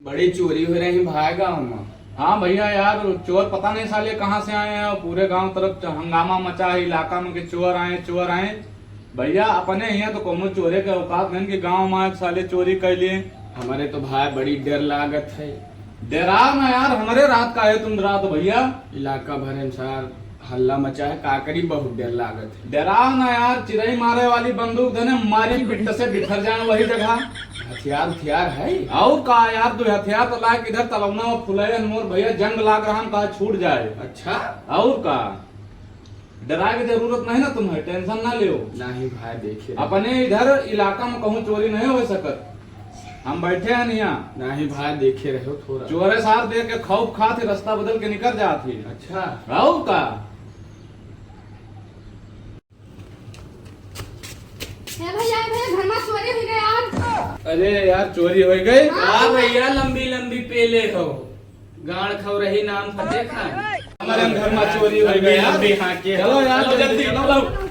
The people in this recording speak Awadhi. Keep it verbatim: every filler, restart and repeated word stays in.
बड़ी चोरी होइ रही भाई गाँव मा। हाँ भइया यार, चोर पता नहीं साले कहाँ से आए हैं और पूरे गांव तरफ च-, हंगामा मचा है इलाका में कि चोर आए, चोर आए। भइया अपने हियाँ तो कौनो चोरे के औकात नहीं कि गांव में आए साले चोरी कर लिए। हमरे तो भाई बड़ी डर लागत है। डराओ ना यार, हमरे रात का है तुम डरात भइया। इलाका भर में सार हल्ला मचा है, का करी, बहुत डर लागत है। डराओ ना यार, चिरई मारे वाली बंदूक धने मारी पिट्ट से बिखर जाए वही जगह। हथियार उथियार है? और का यार, तू हथियार तो लाए किधर, तलौना वो फुलाए मोर भइया, जंग लाग रहा हम कहा छूट जाए। अच्छा। और का, डराए के जरूरत नहीं ना तुम्हें, टेंशन ना लियो। नहीं भाई, देखे रहो। अपने इधर इलाका में कहूँ चोरी नहीं हो सकत, हम बैठे हैं यहाँ। नहीं भाई, देखे रहो थोड़ा। चोरे सार देख के खौफ खात ही, रास्ता बदल के निकल जात ही। अच्छा। और का? ए भइया, ए भइया, घर में चोरी होइ गए आज। अरे यार, चोरी होइ गए? हाँ। हाँ भइया, लंबी लंबी पेले हो, गाड़ खौरही नाम फतेह खान। हमरे घर में चोरी होइ गए यार। लंबी हाँ के। चलो यार, चलो जल्दी, चलो। चलो।